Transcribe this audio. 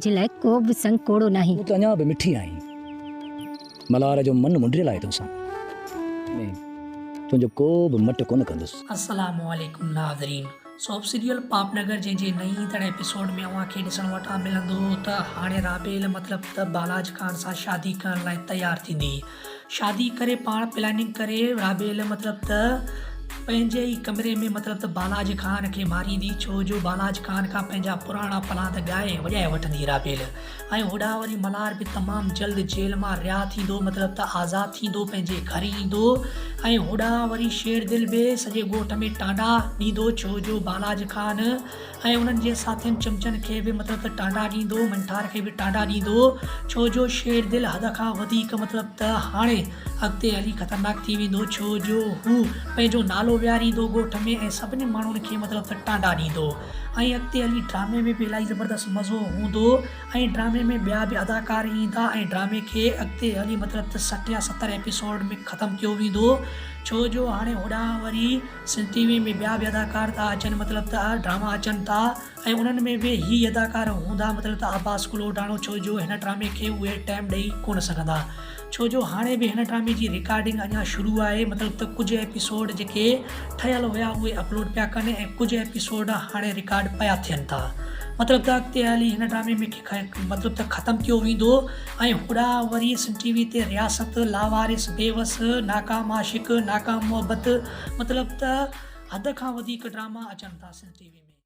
جي لاء ڪو به سڱ ڪوڙو ناهي. تون ته اڃا به مٺي آهين. ملهار جو من منڊريل آهي توسان. ۾ تنهنجو ڪو به مٽ ڪونه ڪندس. السلام عليڪم ناظرين سوپ سيريل پاپ نگر جنهن جي نئين ايندڙ ايپيسوڊ ۾ اوهان کي ڏسڻ وٽان ملندو ته هاڻي رابيل مطلب ته بالاج خان سان شادي ڪرڻ لاء تيار ٿيندي شادي ڪري پاڻ پلاننگ ڪري رابيل مطلب ته پنهنجي ئي ڪمري ۾ مطلب ته بالاج خان کي ماريندي ڇو جو بالاج خان کان پنهنجا پراڻا پلاند ڳائي وڄائي وٺندي رابيل ۽ هوڏانهن وري ملهار به تمام جلد جيل مان رها ٿيندو مطلب ته آزاد ٿيندو پنهنجي گهر ايندو ۽ هوڏانهن وري شيردل به سڄي ڳوٺ ۾ ٽانڊا ڏيندو ڇو جو بالاج خان ۽ انهن جي ساٿين چمچن کي به مطلب ته ٽانڊا ڏيندو، منٺار کي به ٽانڊا ڏيندو، ڇو جو شير دل حد کان وڌيڪ مطلب ته هاڻي اڳتي هلي خطرناڪ ٿي ويندو، ڇو جو هو پنهنجو نالو ويهاريندو ڳوٺ ۾ ۽ سڀني ماڻهن کي مطلب ته ٽانڊا ڏيندو ۽ اڳتي هلي ڊرامي ۾ به الاهي زبردست مزو هوندو ۽ ڊرامي ۾ ٻيا به اداڪار ايندا ۽ ڊرامي کي اڳتي هلي مطلب ته 60 يا 70 ايپيسوڊ ۾ ختم ڪيو ويندو، ڇو جو هاڻي هوڏانهن وري. سنڌ ٽي وي ۾ ٻيا به اداڪار ٿا اچن مطلب ته ڊراما اچن ٿا ۽ انهن ۾ به هي اداڪار هوندا مطلب ته عباس ڪلوڊاڻو ڇو جو هن ڊرامي کي اهي ٽائيم ڏئي ڪونه سگهندا ڇو جو هاڻي به هن ڊرامي جي رڪارڊنگ اڃا شروع آهي مطلب ته ڪجهه ايپيسوڊ جيڪي ٺهيل هيا اهي اپلوڊ پيا ڪن ۽ ڪجهه ايپيسوڊ هاڻي رڪارڊ پيا ٿين ٿا مطلب ته اڳتي هلي هن ڊرامي ۾ مطلب ته ختم ڪيو ويندو ۽ هوڏانهن وري سنڌ ٽي وي تي رياست، لاوارث، بيوس، ناڪام عاشق، ناڪام محبت مطلب ته حد کان وڌيڪ ڊراما اچن ٿا سنڌ ٽي وي ۾.